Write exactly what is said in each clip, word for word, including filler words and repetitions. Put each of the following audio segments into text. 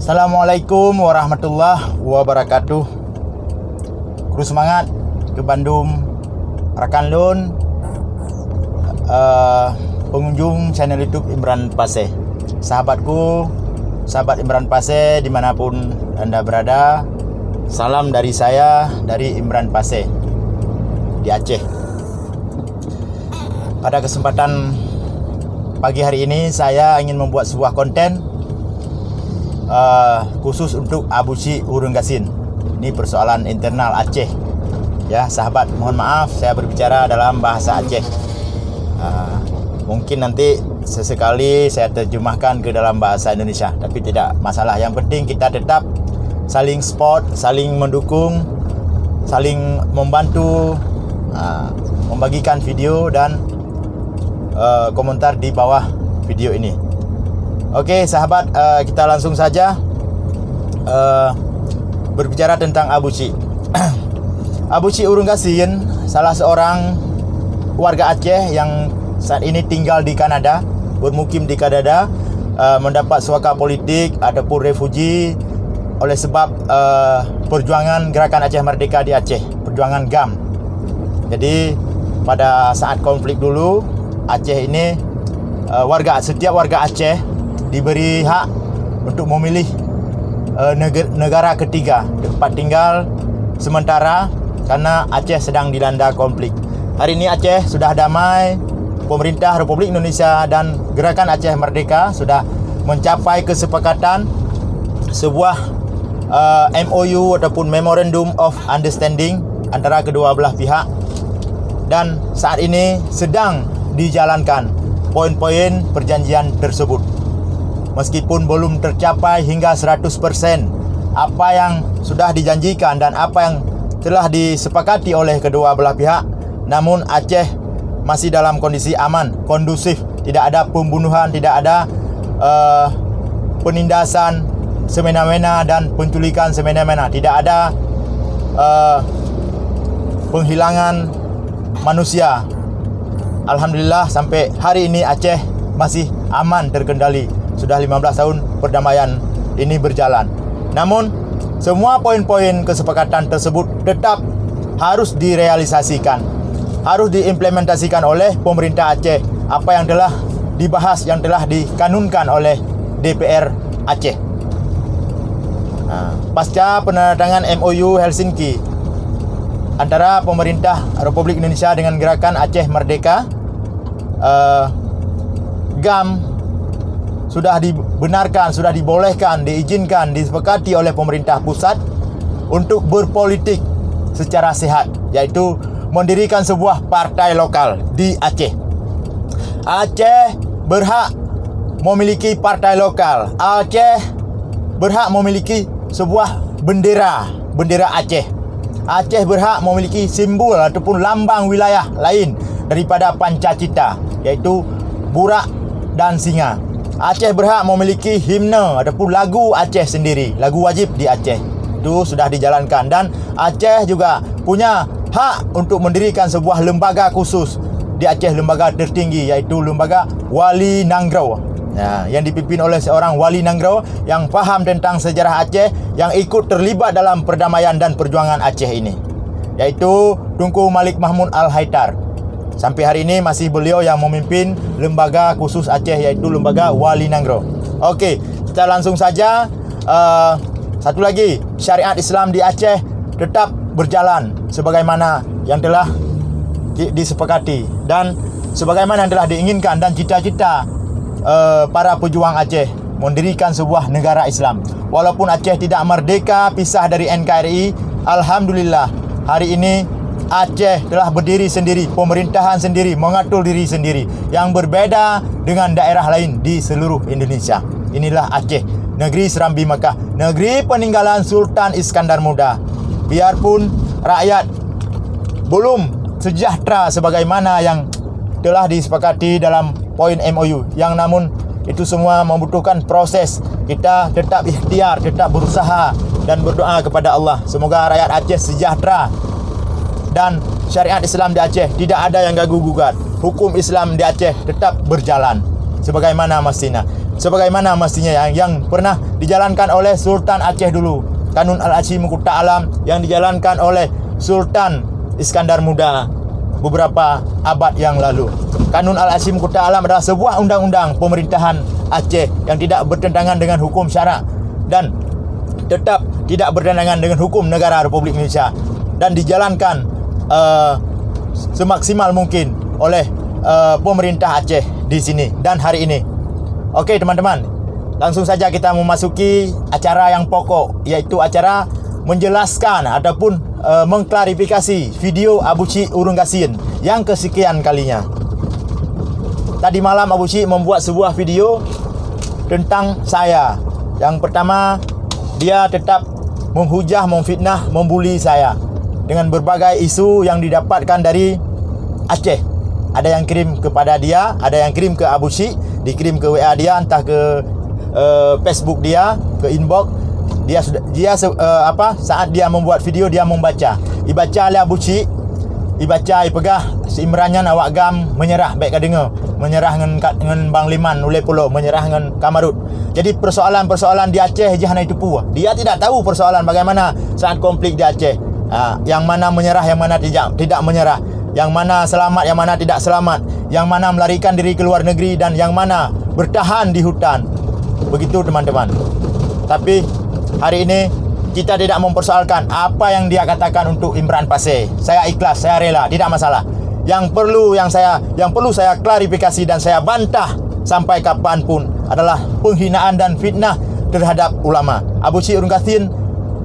Assalamualaikum warahmatullahi wabarakatuh. Kru seumangat keu bandum rakan lôn, eh, pengunjung channel YouTube Imran Pasé. Sahabatku, sahabat Imran Pasé dimanapun anda berada, salam dari saya, dari Imran Pasé di Aceh. Pada kesempatan pagi hari ini, saya ingin membuat sebuah konten, eh, khusus untuk Abusyik Ureuëng Gasien. Ini persoalan internal Aceh. Ya, sahabat, mohon maaf, saya berbicara dalam bahasa Aceh. Ah, mungkin nanti sesekali saya terjemahkan ke dalam bahasa Indonesia, tapi tidak masalah. Yang penting kita tetap saling support, saling mendukung, saling membantu, ah, membagikan video dan, eh, komentar di bawah video ini. Oke, sahabat, eh, kita langsung saja, eh, berbicara tentang Abusyik. Abusyik Ureuëng Gasien, salah seorang warga Aceh yang saat ini tinggal di Kanada, bermukim di Kanada, eh, mendapat suaka politik ataupun refuji oleh sebab, eh, perjuangan Gerakan Aceh Merdeka di Aceh, perjuangan GAM. Jadi, pada saat konflik dulu, Aceh ini, eh, warga, setiap warga Aceh diberi hak untuk memilih, eh, neger-, negara ketiga, tempat tinggal sementara, karena Aceh sedang dilanda konflik. Hari ini Aceh sudah damai, pemerintah Republik Indonesia dan Gerakan Aceh Merdeka sudah mencapai kesepakatan sebuah, eh, M O U ataupun Memorandum of Understanding antara kedua belah pihak, dan saat ini sedang dijalankan poin-poin perjanjian tersebut. Meskipun belum tercapai hingga seratus persen apa yang sudah dijanjikan dan apa yang telah disepakati oleh kedua belah pihak, namun Aceh masih dalam kondisi aman, kondusif, tidak ada pembunuhan, tidak ada, eh, penindasan semena-mena dan penculikan semena-mena, tidak ada, eh, penghilangan manusia. Alhamdulillah, sampai hari ini Aceh masih aman terkendali. Sudah lima belas tahun perdamaian ini berjalan. Namun, semua poin-poin kesepakatan tersebut tetap harus direalisasikan, harus diimplementasikan oleh pemerintah Aceh, apa yang telah dibahas, yang telah dikanunkan oleh D P R Aceh. Ha, pasca penandatangan M O U Helsinki antara pemerintah Republik Indonesia dengan Gerakan Aceh Merdeka, eh, GAM sudah dibenarkan, sudah dibolehkan, diizinkan, disepakati oleh pemerintah pusat untuk berpolitik secara sehat, yaitu mendirikan sebuah partai lokal di Aceh. Aceh berhak memiliki partai lokal. Aceh berhak memiliki sebuah bendera, bendera Aceh. Aceh berhak memiliki simbol ataupun lambang wilayah lain daripada Pancacita, yaitu burak dan singa. Aceh berhak memiliki himne ataupun lagu Aceh sendiri, lagu wajib di Aceh. Itu sudah dijalankan, dan Aceh juga punya hak untuk mendirikan sebuah lembaga khusus di Aceh, lembaga tertinggi, yaitu lembaga Wali Nanggroe. Ya, yang dipimpin oleh seorang Wali Nanggroe yang faham tentang sejarah Aceh, yang ikut terlibat dalam perdamaian dan perjuangan Aceh ini, yaitu Tunku Malik Mahmud Al-Haitar. Sampai hari ini masih beliau yang memimpin lembaga khusus Aceh, yaitu lembaga Wali Nanggroe. Oke, kita langsung saja. Eh, satu lagi, syariat Islam di Aceh tetap berjalan sebagaimana yang telah di-, disepakati dan sebagaimana yang telah diinginkan dan cita-cita, eh, para pejuang Aceh mendirikan sebuah negara Islam. Walaupun Aceh tidak merdeka, pisah dari N K R I, alhamdulillah, hari ini Aceh telah berdiri sendiri, pemerintahan sendiri, mengatur diri sendiri, yang berbeda dengan daerah lain di seluruh Indonesia. Inilah Aceh, negeri Serambi Mekah, negeri peninggalan Sultan Iskandar Muda. Biarpun rakyat belum sejahtera sebagaimana yang telah disepakati dalam poin M O U, yang namun itu semua membutuhkan proses. Kita tetap ikhtiar, tetap berusaha dan berdoa kepada Allah. Semoga rakyat Aceh sejahtera dan syariat Islam di Aceh tidak ada yang ganggu gugat. Hukum Islam di Aceh tetap berjalan sebagaimana mestinya. sebagaimana mestinya yang, yang pernah dijalankan oleh Sultan Aceh dulu, Kanun Al-Asyim Kuta Alam yang dijalankan oleh Sultan Iskandar Muda beberapa abad yang lalu. Kanun Al-Asyim Kuta Alam adalah sebuah undang-undang pemerintahan Aceh yang tidak bertentangan dengan hukum syarak dan tetap tidak bertentangan dengan hukum negara Republik Indonesia dan dijalankan, eh, semaksimal mungkin oleh, eh, pemerintah Aceh di sini dan hari ini. Oke, teman-teman, langsung saja kita memasuki acara yang pokok, yaitu acara menjelaskan ataupun, eh, mengklarifikasi video Abu Syik Ureuëng Gasien yang kesekian kalinya. Tadi malam Abu Syik membuat sebuah video tentang saya. Yang pertama, dia tetap menghujah, memfitnah, membuli saya dengan berbagai isu yang didapatkan dari Aceh. Ada yang kirim kepada dia, ada yang kirim ke Abu Syik, dikirim ke W A dia, entah ke, eh, Facebook dia, ke inbox. Dia sudah, dia se-, eh, apa, saat dia membuat video, dia membaca. Ibaca oleh Abu Syik, ibaca, ipeugah si Imran nyan awak GAM menyerah, bèk ka deungoe. Menyerah ngon ka-, ngon Bang Liman, ulèe pulo, menyerah ngon Kamarut. Jadi persoalan-persoalan di Aceh jih hana jiteupeue. Dia tidak tahu persoalan bagaimana saat konflik di Aceh. Ha, yang mana menyerah, yang mana tidak, tidak menyerah. Yang mana selamat, yang mana tidak selamat. Yang mana melarikan diri ke luar negeri dan yang mana bertahan di hutan. Begitu, teman-teman. Tapi hari ini kita tidak mempersoalkan apa yang dia katakan untuk Imran Pasé. Saya ikhlas, saya rela, tidak masalah. Yang perlu yang saya, yang perlu saya klarifikasi dan saya bantah sampai kapan pun adalah penghinaan dan fitnah terhadap ulama. Abu Syik Ureuëng Gasien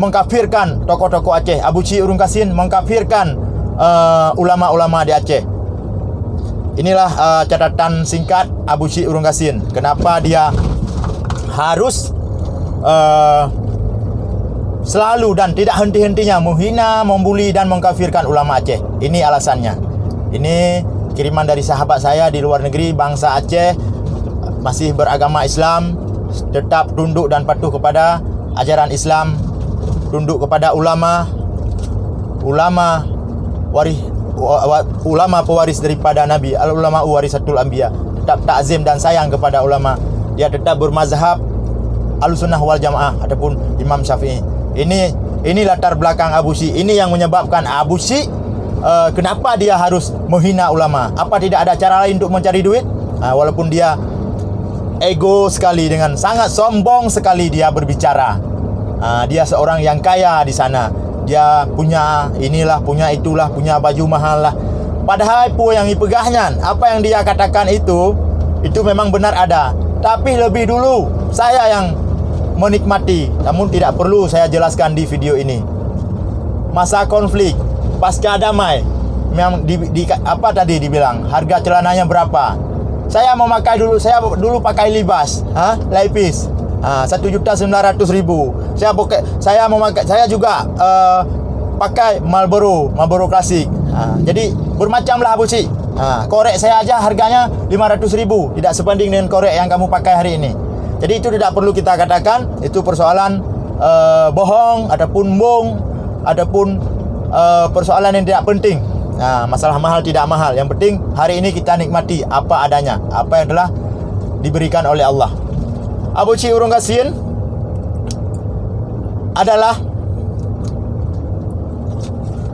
mengkafirkan tokoh-tokoh Aceh. Abu Syik Ureuëng Gasien mengkafirkan, eh, ulama-ulama di Aceh. Inilah, eh, catatan singkat Abu Syik Ureuëng Gasien. Kenapa dia harus, eh, selalu dan tidak henti-hentinya menghina, membuli dan mengkafirkan ulama Aceh? Ini alasannya. Ini kiriman dari sahabat saya di luar negeri, bangsa Aceh, masih beragama Islam, tetap tunduk dan patuh kepada ajaran Islam, tunduk kepada ulama, ulama waris, wa-, wa-, ulama pewaris daripada Nabi, al ulama warisatul anbiya, tetap takzim dan sayang kepada ulama. Dia tetap bermazhab Ahlussunnah wal Jamaah ataupun Imam Syafi'i. Ini, ini latar belakang Abu Syik. Ini yang menyebabkan Abu Syik, eh, kenapa dia harus menghina ulama. Apa tidak ada cara lain untuk mencari duit? Ah, walaupun dia ego sekali, dengan sangat sombong sekali dia berbicara. Ah, dia seorang yang kaya di sana. Dia punya inilah, punya itulah, punya baju mahal lah. Padahai peue nyang ipeugah nyan, apa yang dia katakan itu, itu memang benar ada. Tapi lebih dulu saya yang menikmati. Namun tidak perlu saya jelaskan di video ini. Masa konflik, pasca damai, memang di, di, apa tadi dibilang, harga celananya berapa? Saya memakai dulu, saya dulu pakai Levi's, ha, Levi's. Ha, satu juta sembilan ratus ribu. Saya pakai, saya memakai, saya juga, eh, pakai Marlboro, Marlboro Classic. Ha, jadi bermacamlah Abu Syik. Ha, korek saya aja harganya lima ratus ribu, tidak sebanding dengan korek yang kamu pakai hari ini. Jadi itu tidak perlu kita katakan, itu persoalan, eh, bohong ataupun bong ataupun, eh, persoalan yang tidak penting. Nah, masalah mahal tidak mahal, yang penting hari ini kita nikmati apa adanya, apa yang telah diberikan oleh Allah. Abu Syik Ureuëng Gasien adalah,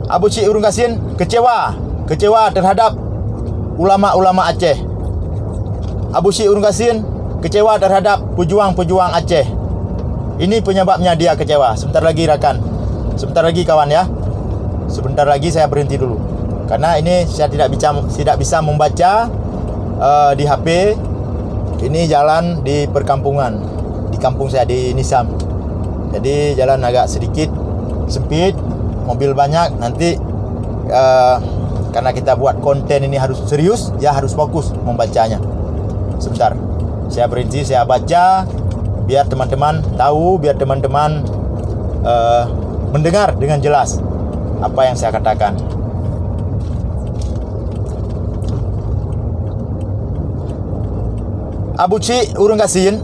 Abu Syik Ureuëng Gasien kecewa, kecewa terhadap ulama-ulama Aceh. Abu Syik Ureuëng Gasien kecewa terhadap pejuang-pejuang Aceh. Ini penyebabnya dia kecewa. Sebentar lagi, rakan. Sebentar lagi, kawan, ya. Sebentar lagi saya berhenti dulu. Karena ini saya tidak bisa, tidak bisa membaca, eh, di H P. Ini jalan di perkampungan, di kampung saya, di Nisam. Jadi, jalan agak sedikit sempit, mobil banyak. Nanti, eh, karena kita buat konten ini harus serius, ya, harus fokus membacanya. Sebentar, saya berhenti, saya baca, biar teman-teman tahu, biar teman-teman, eh, mendengar dengan jelas apa yang saya katakan. Abu Syik Ureuëng Gasien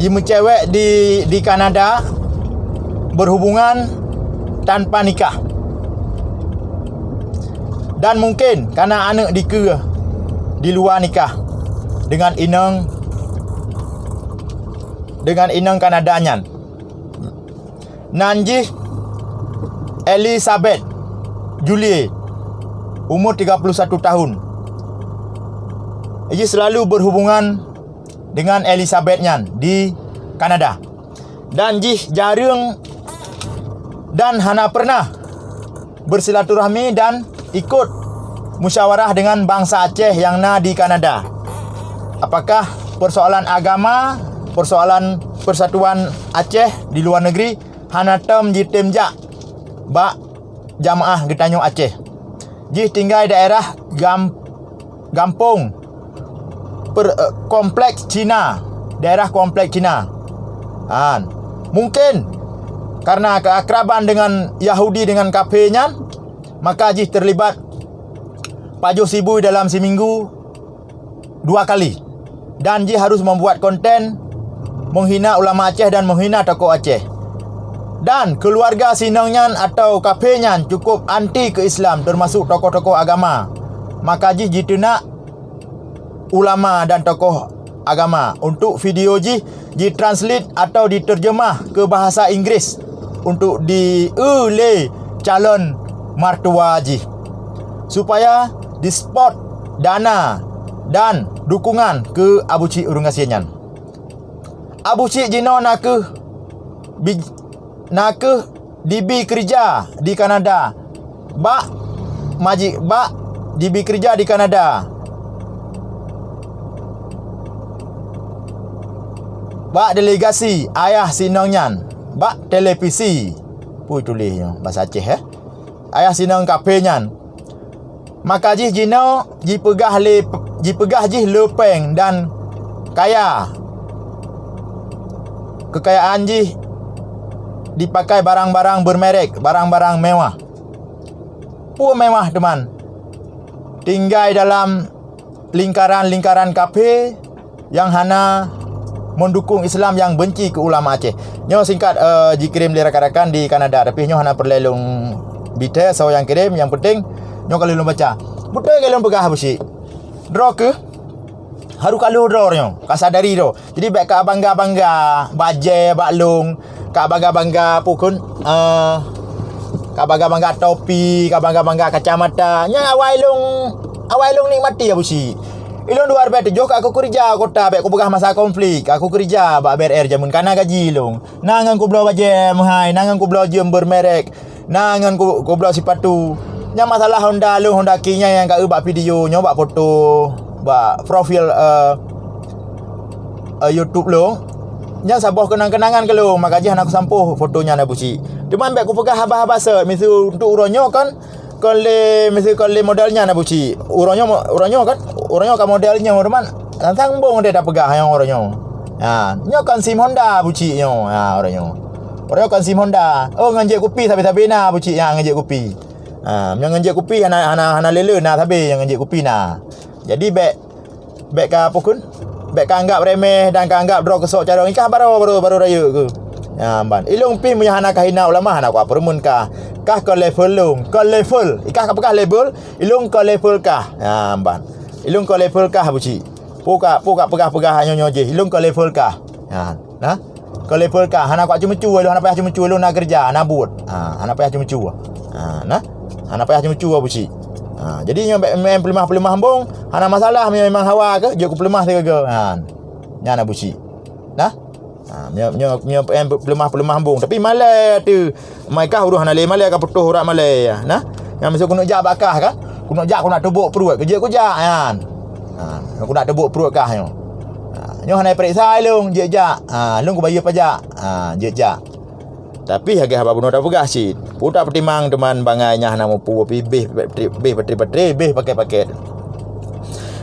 jimeucewek di, di Kanada, berhubungan tanpa nikah. Dan mungkin karena aneuk dikeue di luwa nikah dengan inong, dengan inong Kanada nyan. Nan jih Elizabeth Julie, umur tiga puluh satu tahun. Jih selalu berhubungan dengan Elizabeth nyan di Kanada. Dan jih jareueng dan hana pernah bersilaturahmi dan ikut musyawarah dengan bangsa Aceh nyang na di Kanada. Apakah persoalan agama, persoalan persatuan Aceh di luar negeri hana tom jitem jak bak jamaah geutanyoe Aceh. Jih tinggai daerah Gam-, Gampong per-, eh, Kompleks Cina, daerah Kompleks Cina. Han. Mungkin karena keakraban dengan Yahudi dengan kafé nyan, maka jih terlibat pajoh sibui dalam seminggu dua kali. Dan jih harus membuat konten menghina ulama Aceh dan menghina tokoh Aceh. Dan keluarga si inong nyan atau kafé nyan cukup anti keu Islam, termasuk tokoh-tokoh agama. Maka jih jiteunak ulama dan tokoh agama untuk video jih jitranslate atau diterjemah ke bahasa Inggris untuk di-eu lé calon martua jih, supaya dispot dana dan dukungan keu Abu Chik ureuëng gasien nyan. Abu Chik jinoe na kheueh bi-, na kheueh dibi keurija di Kanada bak maji-, bak dibi keurija di Kanada bak delegasi ayah si inong nyan bak televisi. Pui tuléh nyoe bahasa Aceh, eh? Ayah si inong kafé nyan. Maka jih jinoe jipeugah lé, jipeugah jih le péng dan kaya. Keukayaan jih dipakai barang-barang bermerek, barang-barang mewah. Peue mewah, teuma? Tinggai dalam lingkaran-lingkaran kafé nyang hana mendukung Islam, nyang benci keu ulama Aceh. Nyoe singkat, eh, jikirém lé rakan-rakan di Kanada, tapi nyoe hana peureulée lôn bite soe nyang kirém, nyang penting nyoe ka lheueh lôn baca. Beutôi keu lôn peugah, Abu Chik. Droe kheueh, harôh ka lheueh droe nyoe, ka sadari droe. Jadi bék ka bangga-bangga bajée bak lôn, ka bangga-bangga pukon, eh, ka bangga-bangga topi, ka bangga-bangga kacamata. Nyang awai lôn, awai lôn nikmati, Abu Chik. Ilôn dua ribèe tujoh ka kukeurija kota, bék kupeugah masa konflik, ka kukeurija bak B R R jameun kana gaji lôn. Na ngon kubloe bajée meuhai, na ngon kubloe jeuem bermerek, na ngon ku-, kubloe sipatu. Nyang masalah Honda lôn, Honda King nyan nyang ka eu bak video nyoe, bak foto, bak profil, eh, eh, YouTube lôn. Nyan saboh keunang-keunangan keu lôn, maka jih hana kusampôh foto nyan, Abu Chik. Teuma bék kupeugah haba-haba sot, miseue untuk uroe nyoe kan, kon lé, miseue kon lé model nyan, Abu Chik. Uroe nyoe mo-, uroe nyoe kan, uroe nyoe ka model nyoe, teuma sang-sang embong deh tapeugah nyang uroe nyoe. Ha, nyoe kon sim Honda, Abu Chik, nyoe. Ha, uroe nyoe. Uroe nyoe kon sim Honda. Oh, ngon jép kupi sabe-sabe na, Abu Chik, nyang ngon jép kupi. Ha, nyang ngon jép kupi hana, hana, hana lé le na sabe nyang ngon jép kupi na. Jadi bék, bék ka pukon, bék ka anggap remeh dan ka anggap droe keusok carông. Ikah baroe, baroe, baroe rayeuk keuh. Nyan ban. Ilôn pih meunyoe hana kahina ulama, hana kupeureumeun kah. Kah kon level lôn, kon level. Ikah ka peugah level, ilôn kon level kah. Nyan ban. Ilôn kon level kah, Abu Chik. Peue ka, peue ka peugah-peugah nyoe-nyoe jih, ilôn kon level kah. Nyan. Nah, kon level kah, hana kuat ceumeucue lôn, hana payah ceumeucue lôn na keureuja, na buet. Ha, hana payah ceumeucue. Ha, nah, hana payah ceumeucue, Abu Chik. Ha, jadi nyoe bék main peuleumah-peuleumah embong, hana masalah, meunyoe memang hawa keuh, jeuet kupeuleumah sigoe-goe. Ha, nyan, Abu Chik. Nah, ha, nyoe, nyoe, nyoe main peuleumah-peuleumah embong, tapi malée teuh. Mai kah ureuëng hana lé malée, ka putôh urat malée. Nah, nyang miseue keuneuk jak bak kah kan? Keuneuk jak, keuneuk tubôk pruet, keujeuet kujak nyan. Ha, keuneuk tubôk pruet kah nyoe. Ha, nyoe hana peuriksa ilôn, jeuet jak. Ha, lôn kubayeue pajak. Ha, jeuet jak. Tapi lagée haba bunoe tapeugah cit. Peue tapeutimang teuma bangai nyang hana mupu pih beh, beh patri-patri, beh paket-paket.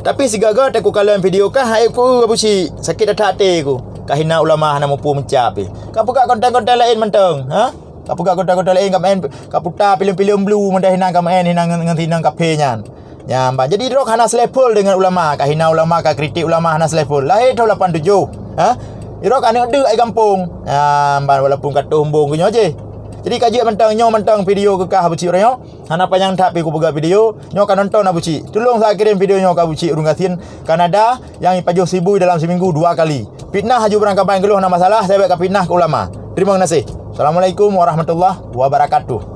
Tapi sigoe-goe teuh kukalon video kah, hai ku, Abu Chik, sakét that até ku. Kahina ulama hana mupu meucap pih. Ka peugah konten-konten laén mantong, ha? Ka peugah konten-konten laén, ka main, ka puta filem-filem blue, mudah hinan ka main, hinan ngon, ngon, hinan kafé nyan. Nyan ban. Jadi droe hana selevel dengan ulama, ka hina ulama, ka kritik ulama hana selevel. Lahé thôn lapan tujoh. Ha? Droe aneuk deuk ai gampông. Nyan ban, walaupun ka tumbong keunyoe jih. Jadi ka jeuet mantong, nyoe mantong video keu kah Abu Cik uroe nyoe. Hana panyang that pih kupeugah video. Nyoe ka nonton Abu Cik. Tulông sa kirim video nyoe keu Abu Cik ureueng gasien Kanada nyang jipajoh sibui dalam siminggu dua kali. Fitnah aju beurangkaban keu lôn hana masalah, sabab ka fitnah keu ulama. Terima kasih. Assalamualaikum warahmatullahi wabarakatuh.